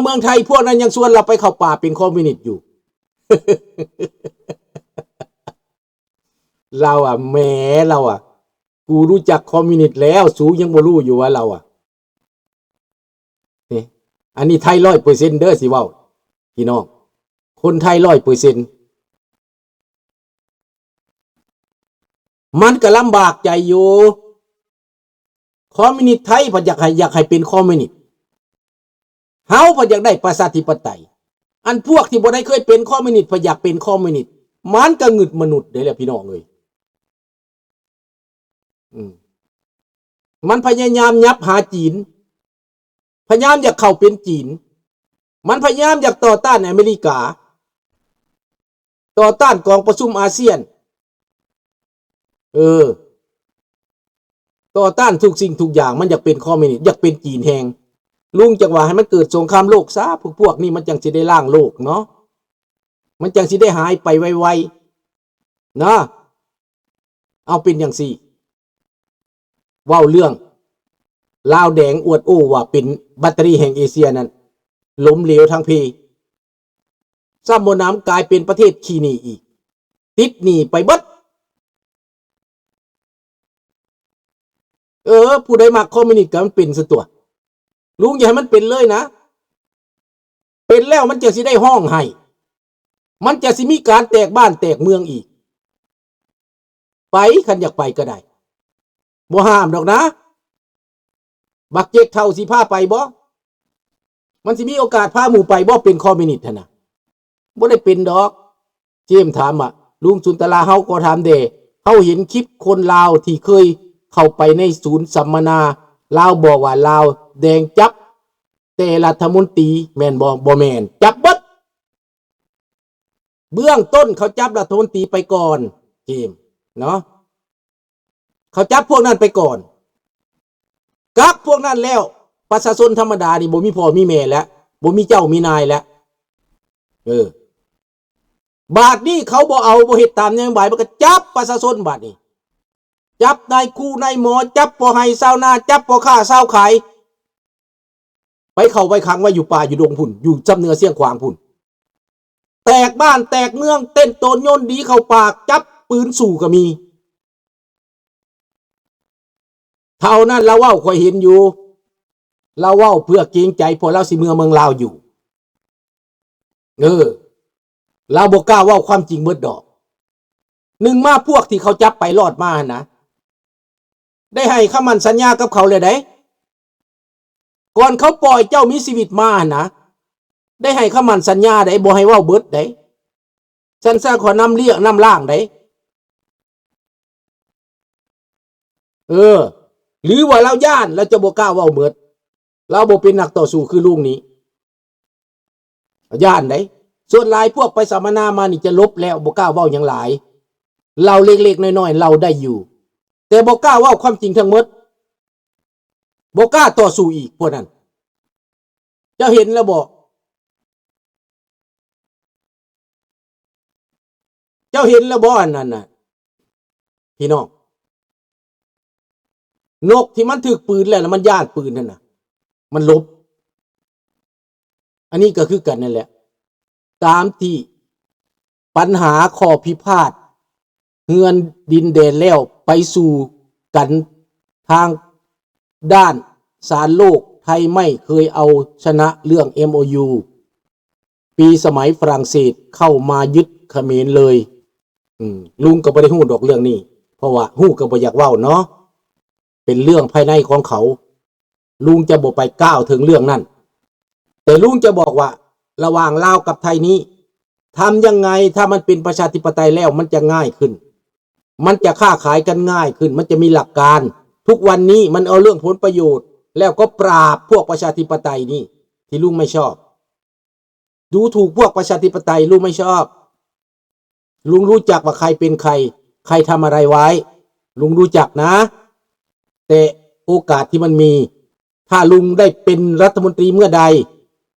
ເມືອງໄທພວກນັ້ນຍັງຊວນລາວໄປເຂົ້າປ່າເປັນຄອມມິວນິດຢູ່. ລາວວ່າ ແໝ ລາວວ່າ ກູຮູ້ຈັກຄອມມິວນິດແລ້ວ ສູຍັງບໍ່ຮູ້ຢູ່ວ່າ ລາວວ່າ. ນີ້ ອັນນີ້ໄທຮ້ອຍເປີເຊັນເດີ ຊິເວົ້າ ພີ່ນ້ອງ ຄົນໄທຮ້ອຍເປີເຊັນ ມັນກໍລຳບາກໃຈຢູ່. ຄອມມິວນິດໄທພັດຢາກໃຫ້ ຢາກໃຫ້ເປັນຄອມມິວນິດ, ເຮົາພັດຢາກໄດ້ປະຊາທິປະໄຕ. ອັນພວກທີ່ບໍ່ໄດ້ເຄີຍເປັນຄອມມິວນິດ ພັດຢາກເປັນຄອມມິວນິດ, ມັນກໍງຶດມະນຸດເດ້ແຫຼະ ພີ່ນ້ອງເອີຍ. ອືມ ມັນພະຍາຍາມຫຍັບຫາຈີນ, ພະຍາຍາມຢາກເຂົ້າເປັນຈີນ, ມັນພະຍາຍາມຢາກຕໍ່ຕ້ານອາເມລິກາ, ຕໍ່ຕ້ານກອງປະຊຸມອາຊຽນ, ເອີ ຕໍ່ຕ້ານທຸກສິ່ງທຸກຢ່າງ, ມັນຢາກເປັນຄອມມິວນິດ, ຢາກເປັນຈີນແຮງ. ລຸງຈັ່ງວ່າໃຫ້ມັນເກີດສົງຄາມໂລກຊະ, ພວກ ພວກນີ້ມັນຈັ່ງຊິໄດ້ລ້າງໂລກເນາະ, ມັນຈັ່ງຊິໄດ້ຫາຍໄປໄວໆ ນະ. ເອົາ ເປັນຈັ່ງຊີ້ ເວົ້າເລື່ອງລາວແດງອວດໂອ້ວ່າເປັນແບັດເຕີຣີແຫ່ງເອເຊຍນັ້ນ ລົ້ມເຫຼວທັງເພ, ຊ້ຳບໍ່ໜຳກາຍເປັນປະເທດຂີ້ໜີ້ອີກ, ຕິດໜີ້ໄປເບິດ. ເອີ ຜູ້ໃດມັກຄອມມິວນິດກໍໃຫ້ມັນເປັນຊະຕົວະ, ລຸງຢາກໃຫ້ມັນເປັນເລີຍນະ. ເປັນແລ້ວມັນຈະຊິໄດ້ຮ້ອງໄຫ້, ມັນຈະຊິມີການແຕກບ້ານແຕກເມືອງອີກ. ໄປ ຄັນຢາກໄປກໍໄດ້, ບໍ່ຫ້າມດອກນະ. ບັກເຈັກເຖົ້າຊິພາໄປບໍ່? ມັນຊິມີໂອກາດພາໝູ່ໄປບໍ່? ເປັນຄອມມິວນິດຫັ້ນນະ, ບໍ່ໄດ້ເປັນດອກ. ເຈມຖາມວ່າ ລຸງສຸນຕະລາ ເຮົາກໍຖາມແດ່, ເຮົາເຫັນຄລິບຄົນລາວທີ່ເຄີຍເຂົ້າໄປໃນສູນສຳມະນາ, ລາວບອກວ່າລາວແດງຈັບແຕ່ລັດຖະມົນຕີ ແມ່ນບໍ່? ບໍ່ແມ່ນ, ຈັບເບິດ. ເບື້ອງຕົ້ນເຂົາຈັບລັດຖະມົນຕີໄປກ່ອນ ເຈມເນາະ, ເຂົາຈັບພວກນັ້ນໄປກ່ອນ. ກັກພວກນັ້ນແລ້ວ ປະຊາຊົນທຳມະດານີ້ບໍ່ມີພໍ່ມີແມ່ແລ້ວ, ບໍ່ມີເຈົ້າມີນາຍແລ້ວ. ເອີ ບາດນີ້ເຂົາບໍ່ເອົາ ບໍ່ເຮັດຕາມນະໂຍບາຍ, ມັນກໍຈັບປະຊາຊົນບາດນີ້, ຈັບນາຍຄູນາຍໝໍ, ຈັບພໍ່ໄຮ່ຊາວນາ, ຈັບພໍ່ຄ້າຊາວຂາຍ, ໄປເຂົ້າໄວ້ຂັງໄວ້ຢູ່ປ່າຢູ່ດົງພຸ້ນ, ຢູ່ຊຳເໜືອຊຽງຂວາງພຸ້ນ. ແຕກບ້ານແຕກເມືອງ, ເຕັ້ນໂຕນໂຍນດີເຂົ້າປາກ, ຈັບປືນສູ້ກໍມີ. ເທົ່ານັ້ນລາວເວົ້າ ຂ້ອຍເຫັນຢູ່, ລາວເວົ້າເພື່ອເກງໃຈ ເພາະລາວຊິເມືອເມືອງລາວຢູ່. ເອີ ລາວບໍ່ກ້າເວົ້າຄວາມຈິງເບິດດອກ. ໜຶ່ງມາ ພວກທີ່ເຂົາຈັບໄປລອດມາຫັ້ນນະ ໄດ້ໃຫ້ຄຳໝັ້ນສັນຍາກັບເຂົາແລ້ວໃດ໋. ກ່ອນເຂົາປ່ອຍເຈົ້າມີຊີວິດມາຫັ້ນນະ ໄດ້ໃຫ້ຄຳໝັ້ນສັນຍາໃດ໋, ບໍ່ໃຫ້ເວົ້າເບິດໃດ໋. ຊັ້ນຊະ ຂໍນຳລ້ຽງນຳລ້າງໃດ໋. ເອີ ຫຼືວ່າລາວຢ້ານ ລາວຈະບໍ່ກ້າເວົ້າເບິດ, ລາວບໍ່ເປັນນັກຕໍ່ສູ້ຄືລຸງນີ້. ຢ້ານໃດ໋. ສ່ວນຫຼາຍພວກໄປສຳມະນາມານີ້ຈະຫຼົບແລ້ວ ບໍ່ກ້າເວົ້າຫຍັງຫຼາຍ, ເລົ່າເລັກໆນ້ອຍໆເລົ່າໄດ້ຢູ່ ແຕ່ບໍ່ກ້າເວົ້າຄວາມຈິງທັງໝົດ, ບໍ່ກ້າຕໍ່ສູ້ອີກພວກນັ້ນ. ເຈົ້າເຫັນແລ້ວບໍ່? ເຈົ້າເຫັນແລ້ວບໍ່ ອັນນັ້ນນະ ພີ່ນ້ອງ? ນົກທີ່ມັນຖືກປືນແລ້ວ ແລ້ວມັນຢ້ານປືນຫັ້ນນະ ມັນຫຼົບ. ອັນນີ້ກໍຄືກັນນັ້ນແຫຼະ ຕາມທີ່ ບັນຫາຂໍ້ພິພາດເຮືອນດິນແດນແລ້ວ ໄປສູ່ກັນທາງດ້ານສານໂລກ. ໄທໄມ່ເຄີຍເອົາຊະນະເລື່ອງ ເອັມໂອຢູ ປີສະໄໝຝຣັ່ງເສດເຂົ້າມາຍຶດຂະເໝນເລີຍ. ອືມ ລຸງກໍບໍ່ໄດ້ຮູ້ດອກເລື່ອງນີ້ ເພາະວ່າຮູ້ກໍບໍ່ຢາກເວົ້າເນາະ, ເປັນເລື່ອງພາຍໃນຂອງເຂົາ. ລຸງຈະບໍ່ໄປກ່າວເຖິງເລື່ອງນັ້ນ, ແຕ່ລຸງຈະບອກວ່າ ລະຫວ່າງລາວກັບໄທນີ້ ທຳຍັງໄງ ຖ້າມັນເປັນປະຊາທິປະໄຕແລ້ວ ມັນຈະງ່າຍຂຶ້ນ, ມັນຈະຄ້າຂາຍກັນງ່າຍຂຶ້ນ, ມັນຈະມີຫຼັກການ. ທຸກວັນນີ້ມັນເອົາເລື່ອງຜົນປະໂຫຍດ ແລ້ວກໍປາບພວກປະຊາທິປະໄຕນີ້ ທີ່ລຸງໄມ່ຊອບ. ດູຖູກພວກປະຊາທິປະໄຕ ລຸງໄມ່ຊອບ. ລຸງຮູ້ຈັກວ່າໃຄເປັນໃຄ, ໃຄທຳອະໄລໄວ້, ລຸງຮູ້ຈັກນະ. ແຕ່ໂອກາດທີ່ມັນມີ, ຖ້າລຸງໄດ້ເປັນລັດຖະມົນຕີເມື່ອໃດ,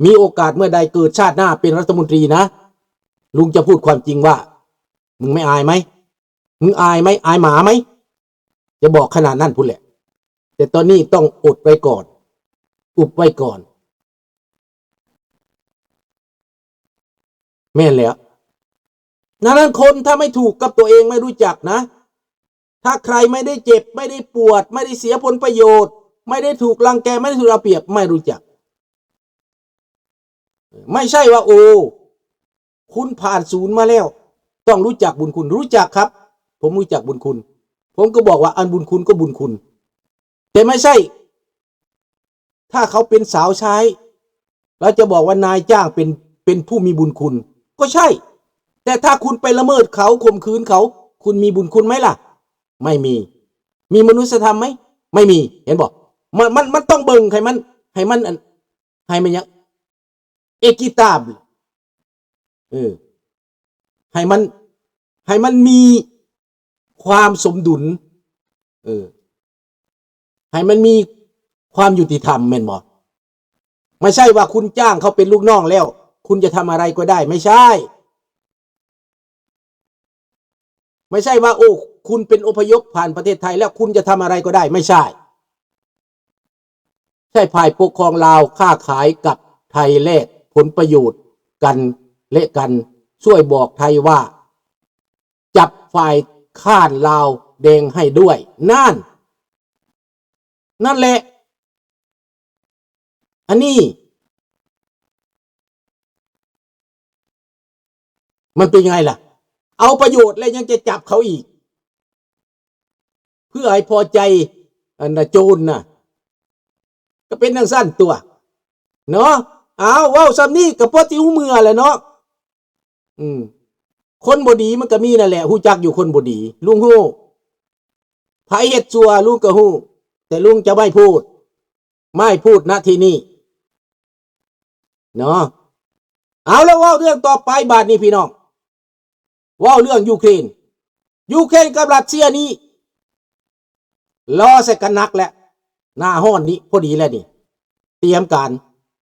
ມີໂອກາດເມື່ອໃດ, ເກີດຊາດໜ້າເປັນລັດຖະມົນຕີນະ, ລຸງຈະພູດຄວາມຈິງວ່າ ມຶງໄມ່ອາຍໄໝ? ມຶງອາຍໄໝ? ອາຍໝາໄໝ? ຈະບອກຂະໜາດນັ້ນພຸ້ນແຫຼະ. ແຕ່ຕອນນີ້ຕ້ອງອົດໄວ້ກ່ອນ, ອຸບໄວ້ກ່ອນ. ແມ່ນແລ້ວ. ດັ່ງນັ້ນ ຄົນຖ້າໄມ່ຖືກກັບຕົວເອງ ໄມ່ຮູ້ຈັກນະ, ຖ້າໃຄໄມ່ໄດ້ເຈັບ ໄມ່ໄດ້ປວດ ໄມ່ໄດ້ເສຍຜົນປະໂຫຍດ ໄມ່ໄດ້ຖືກລັງແກ ໄມ່ໄດ້ຖືກເອົາປຽບ ໄມ່ຮູ້ຈັກ. ໄມ່ໃຊ່ວ່າ ໂອ້ ຄຸນຜ່ານສູນມາແລ້ວ ຕ້ອງຮູ້ຈັກບຸນຄຸນ. ຮູ້ຈັກຄັບ, ຜົມຮູ້ຈັກບຸນຄຸນ. ຜົມກໍບອກວ່າ ອັນບຸນຄຸນກໍບຸນຄຸນ, ແຕ່ໄມ່ໃຊ່ ຖ້າເຂົາເປັນສາວໃຊ້ ລາວຈະບອກວ່ານາຍຈ້າງເປັນ ເປັນຜູ້ມີບຸນຄຸນ ກໍໃຊ່, ແຕ່ຖ້າຄຸນໄປລະເມີດເຂົາ ຂົ່ມຂືນເຂົາ ຄຸນມີບຸນຄຸນໄໝລະ? ໄມ່ມີ. ມີມະນຸດສະທຳໄໝ? ໄມ່ມີ. ເຫັນບໍ່? ມັນ ມັນ ມັນຕ້ອງເບິ່ງໃຫ້ມັນ ໃຫ້ມັນ ອັນ ໃຫ້ມັນຫຍັງ? ເອກິຕາບ ເອີ ໃຫ້ມັນ ໃຫ້ມັນມີຄວາມສົມດຸນ ເອີ ໃຫ້ມັນມີຄວາມຍຸຕິທຳ ແມ່ນບໍ່? ໄມ່ໃຊ່ວ່າຄຸນຈ້າງເຂົາເປັນລູກນ້ອງແລ້ວ ຄຸນຈະທຳອະໄລກໍໄດ້ ໄມ່ໃຊ່. ໄມ່ໃຊ່ວ່າ ໂອ້ ຄຸນເປັນອົບພະຍົບຜ່ານປະເທດໄທແລ້ວ ຄຸນຈະທຳອະໄລກໍໄດ້ ໄມ່ໃຊ່. ໃຊ້ຝ່າຍປົກຄອງລາວຄ້າຂາຍກັບໄທ ແລກຜົນປະໂຫຍດກັນແລະກັນ. ຊ່ວຍບອກໄທວ່າ ຈັບຝ່າຍຄ້ານລາວແດງໃຫ້ດ້ວຍ. ນັ້ນ ນັ້ນແຫຼະ ອັນນີ້ມັນເປັນຍັງໄງລະ? ເອົາປະໂຫຍດແລ້ວຍັງຈະຈັບເຂົາອີກ ເພື່ອໃຫ້ພໍໃຈ ອັນນະ ໂຈນນະ ກໍເປັນຈັ່ງຊັ້ນຕົວະ ເນາະ. ເອົາ ເວົ້າສ່ຳນີ້ກໍພໍຊິຮູ້ເມື່ອແຫຼະເນາະ. ອືມ ຄົນບໍ່ດີມັນກໍມີນັ້ນແຫຼະ ຮູ້ຈັກຢູ່ຄົນບໍ່ດີ ລຸງຮູ້. ໃຜເຮັດຊົ່ວລຸງກໍຮູ້ ແຕ່ລຸງຈະໄມ່ພູດ ໄມ່ພູດນະທີ່ນີ້ເນາະ. ເອົາ ແລ້ວເວົ້າເລື່ອງຕໍ່ໄປບາດນີ້ພີ່ນ້ອງ ເວົ້າເລື່ອງຢູເຄຣນ. ຢູເຄຣນກັບຣັດເຊຍນີ້ ລໍໃສ່ກັນໜັກແລ້ວ ໜ້າຮ້ອນນີ້ພໍດີແລ້ວນີ້ ຕຽມການ.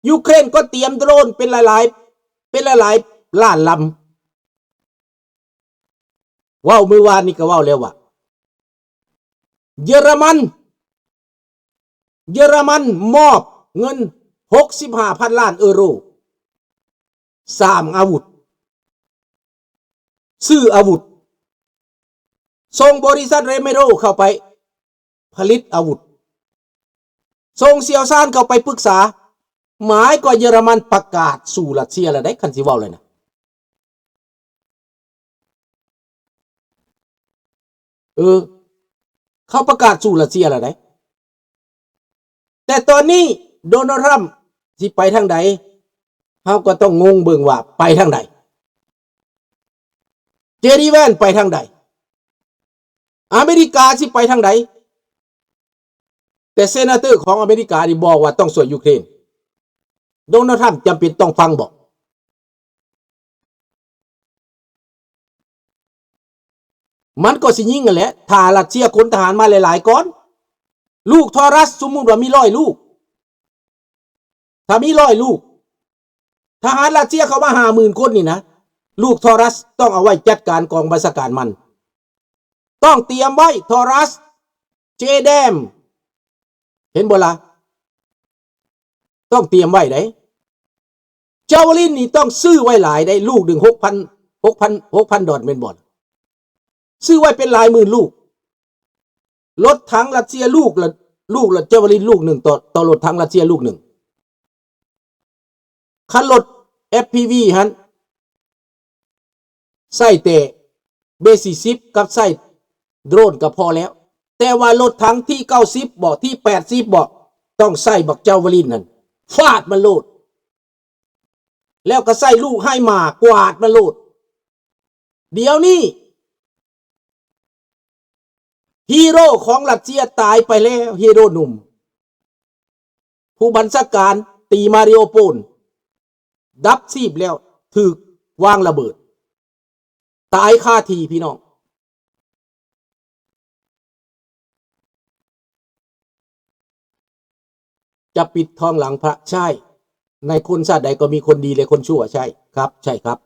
ຢູເຄຣນກໍຕຽມໂດຣນເປັນຫຼາຍໆ ເປັນຫຼາຍໆລ້ານລຳ. ເວົ້າມື້ວານນີ້ກໍເວົ້າແລ້ວວ່າ ເຢຍລະມັນ ເຢຍລະມັນມອບເງິນຫົກສິບຫ້າພັນລ້ານເອີໂຣ ສ້າງອາວຸດ ຊື້ອາວຸດ, ສົ່ງບໍລິສັດເຣເມໂຣເຂົ້າໄປຜະລິດອາວຸດ, ສົ່ງຊ່ຽວຊານເຂົ້າໄປປຶກສາ. ໝາຍກວ່າເຢຍລະມັນປະກາດສູ້ຣັດເຊຍແລ້ວໃດ໋ ຄັນຊິເວົ້າແລ້ວນະ. ເອີ ເຂົາປະກາດສູ້ຣັດເຊຍແລ້ວໃດ໋. ແຕ່ຕອນນີ້ໂດນັລ ທຣຳ ຊິໄປທາງໃດ ເຮົາກໍຕ້ອງງົງເບິ່ງວ່າໄປທາງໃດ, ເຈດີ ແວນ ໄປທາງໃດ, ອາເມລິກາຊິໄປທາງໃດ. ແຕ່ເຊນາເຕີຂອງອາເມລິການີ້ບອກວ່າຕ້ອງຊ່ວຍຢູເຄຣນ, ໂດນັລ ທຣຳ ຈຳເປັນຕ້ອງຟັງບໍ? ມັນກໍຊິຍິງຫັ້ນແຫຼະ ຖ້າຣັດເຊຍຂົນທະຫານມາຫຼາຍໆກ່ອນ. ລູກທໍຣັສ ສົມມຸດວ່າມີຮ້ອຍລູກ, ຖ້າມີຮ້ອຍລູກ ທະຫານຣັດເຊຍເຂົ້າມາຫ້າໝື່ນຄົນນີ້ນະ, ລູກທໍຣັສຕ້ອງເອົາໄວ້ຈັດການກອງບັນຊາການມັນ, ຕ້ອງຕຽມໄວ້ ທໍຣັສ ເຈແດມ ເຫັນບໍ່ລະ? ຕ້ອງຕຽມໄວ້ເດ້. ຈາວເວລິນນີ້ຕ້ອງຊື້ໄວ້ຫຼາຍເດ້, ລູກໜຶ່ງຫົກພັນ ຫົກພັນ ຫົກພັນດອນແມ່ນບໍ່? ຊື້ໄວ້ເປັນຫຼາຍໝື່ນລູກ. ລົດຖັງຣັດເຊຍລູກລະ ລູກລະ ຈາວເວລິນລູກໜຶ່ງ ຕໍ່ ຕໍ່ລົດຖັງຣັດເຊຍລູກໜຶ່ງ. ຄັນລົດ ເອັຟ ພີ ວີ ຫັ້ນ ໃຊ້ແຕ່ ເບ ສີ່ສິບ ກັບໃຊ້ໂດຣນກໍພໍແລ້ວ, ແຕ່ວ່າລົດຖັງ ທີ ເກົ້າສິບ ບໍ ທີ ແປດສິບ ບໍ ຕ້ອງໃຊ້ບັກຈາວເວລິນຫັ້ນ ຟາດມັນໂລດ, ແລ້ວກໍໃຊ້ລູກໄຮມາກວາດມັນໂລດ. ດຽວນີ້ ຮີໂຣຂອງຣັດເຊຍຕາຍໄປແລ້ວ, ຮີໂຣໜຸ່ມ ຜູ້ບັນຊາການຕີມາຣິໂອໂປນ ດັບຊີບແລ້ວ, ຖືກວາງລະເບີດ ຕາຍຄາທີ່ພີ່ນ້ອງ. ຈະປິດທອງຫຼັງພະ ໃຊ່, ໃນຄົນຊາດໃດກໍມີຄົນດີ ແລະ ຄົນຊົ່ວ. ໃຊ່ຄັບ ໃຊ່ຄັບ.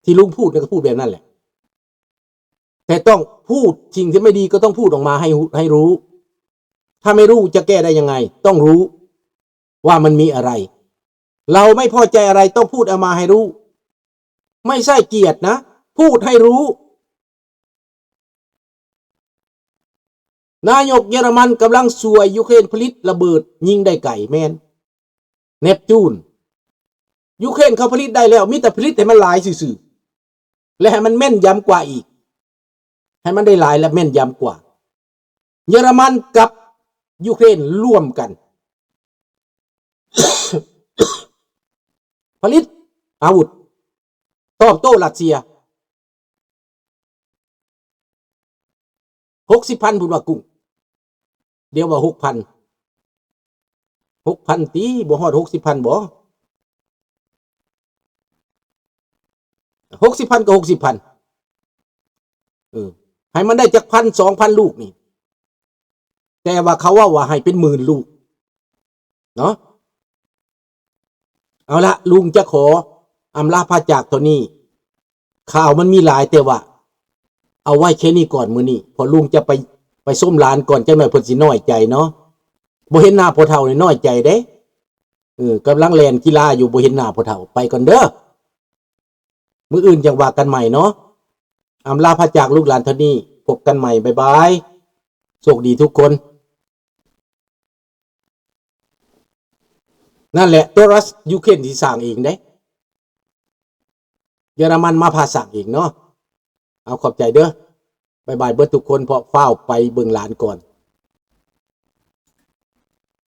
ທີ່ລຸງພູດນັ້ນກໍພູດແບບນັ້ນແຫຼະ, ແຕ່ຕ້ອງພູດ ສິ່ງທີ່ໄມ່ດີກໍຕ້ອງພູດອອກມາໃຫ້ ໃຫ້ຮູ້. ຖ້າໄມ່ຮູ້ຈະແກ້ໄດ້ຍັງໄງ? ຕ້ອງຮູ້ວ່າມັນມີອະໄລ. เราไม่พอใจอะไรต้องพูดออกมาให้รู้ ไม่ใช่เกลียดนะ พูดให้รู้ นายกเยอรมันกำลังช่วยยูเครนผลิตระเบิดยิงได้ไกล แม่น เนปจูน ยูเครนเขาผลิตได้แล้ว มีแต่ผลิตให้มันหลายซื่อๆ และให้มันแม่นยำกว่าอีก ให้มันได้หลายและแม่นยำกว่า เยอรมันกับยูเครนร่วมกัน ผลิตอาวุธตอบโต้รัสเซีย หกสิบพัน พุ้นว่ากุ้ง เดี๋ยวว่า หกพัน หกพัน ติ บ่ฮอด หกสิบพัน บ่ หกสิบพัน ก็ หกสิบพัน เออ ให้มันได้จักพัน สองพัน ลูกนี่ แต่ว่าเขาเว้าว่าให้เป็นหมื่นลูกเนาะ เอาละ ลุงจะขออำลาพระจากเท่านี้ ข่าวมันมีหลาย แต่ว่าเอาไว้แค่นี้ก่อนมื้อนี้ เพราะลุงจะไป ไปส้มหลานก่อน จักหน่อยเพิ่นสิน้อยใจเนาะ บ่เห็นหน้าพ่อเฒ่านี่น้อยใจเด้ เออ กำลังแล่นกีฬาอยู่ บ่เห็นหน้าพ่อเฒ่า ไปก่อนเด้อ มื้ออื่นจั่งว่ากันใหม่เนาะ อำลาพระจากลูกหลานเท่านี้ พบกันใหม่ บ๊ายบาย โชคดีทุกคน นั่นแหละ โทรัส ยูเครนสิสร้างเองเด้ เยอรมันมาพาสร้างเองเนาะ เอา ขอบใจเด้อ บ๊ายบายเบิดทุกคน เพราะฟ้าวไปเบิ่งหลานก่อน